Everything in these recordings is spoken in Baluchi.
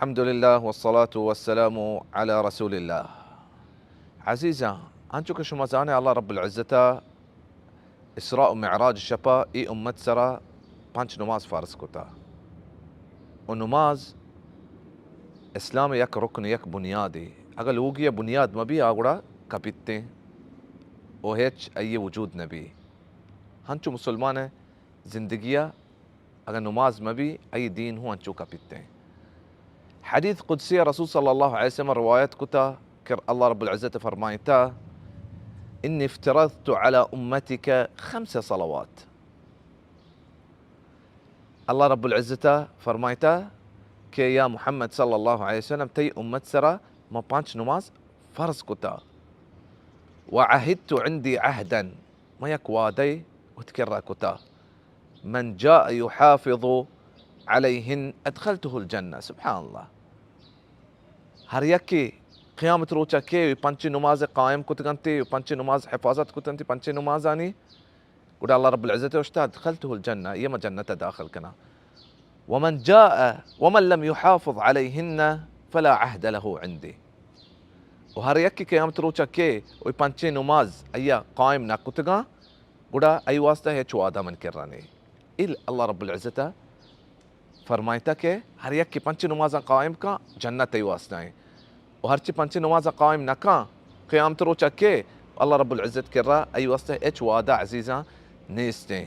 الحمدللہ والصلاة والسلام علی رسول اللہ۔ عزیزاں، انچو کہ شما زانے، اللہ رب العزت ءَ اسراء و معراج شپ ءَ اے امت سرا پنچ نماز فرض کتا۔ و نماز اسلام یک رکن، یک بنیادے۔ اگر لوگی بنیاد مبی، آ گڑا کپیتیں و ہچ آئی وجود نبی۔ ہنچو مسلمان زندگی ءَ اگاں نماز مہ بی، آئی دین ہوں انچو کپیت ایں۔ حدیث قدسی ءَ رسول صلی اللہ علیہ وسلم روایت کتا کہ اللہ رب العزت فرمائتا، انی افترضت علی امتک خمس صلوات۔ اللہ رب العزت فرمائتا کہ یا محمد صلی اللہ علیہ وسلم، تئی امت سرا ما پانچ نماز فرض کتا۔ وعهدت عندی عهدا، ما یک وعدہ وت کرا کتا۔ من جاء یحافظ علیہن ادخلته الجنہ۔ سبحان اللہ۔ ہر یکے قیامت روچا کہ پنچ نماز قائم کتگنتے، پنچ نماز حفاظت کتنتے، پنچ نمازانی، گڑا اللہ رب العزت اشتا، ادخلته الجنہ، یہ ما جنت داخل کنا۔ ومن جاء ومن لم يحافظ عليهن فلا عهد له عندي۔ و ہر یکے قیامت روچا کہ اوی پنچیں نماز ایا قائم نہ کتگاں، گڑا ای واسطہ ہچ وعدہ من کرا نے۔ ال اللہ رب العزت فرمائتا کہ ہر یکے پنچیں نمازاں قائم کن، جنت ای واسطہ ہیں۔ و ہرچی پنچیں نمازاں قائم نہ کن، قیامت روچا کہ اللہ رب العزت کرا ای واسطہ ہچ وعدہ عزیزاں نیستیں۔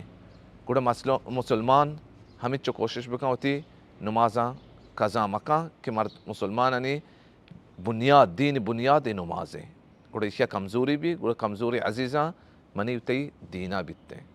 گڑا مسلو-، مسلمان ہمینچو کوشش بکن وتی نمازاں قضا مکن کہ مرد مسلمانانی بنیاد، دین بنیاد ای نمازیں۔ گڑا ایشیا کمزوری بی، گڑا کمزوری عزیزاں منی و تئی دینا بیتیں۔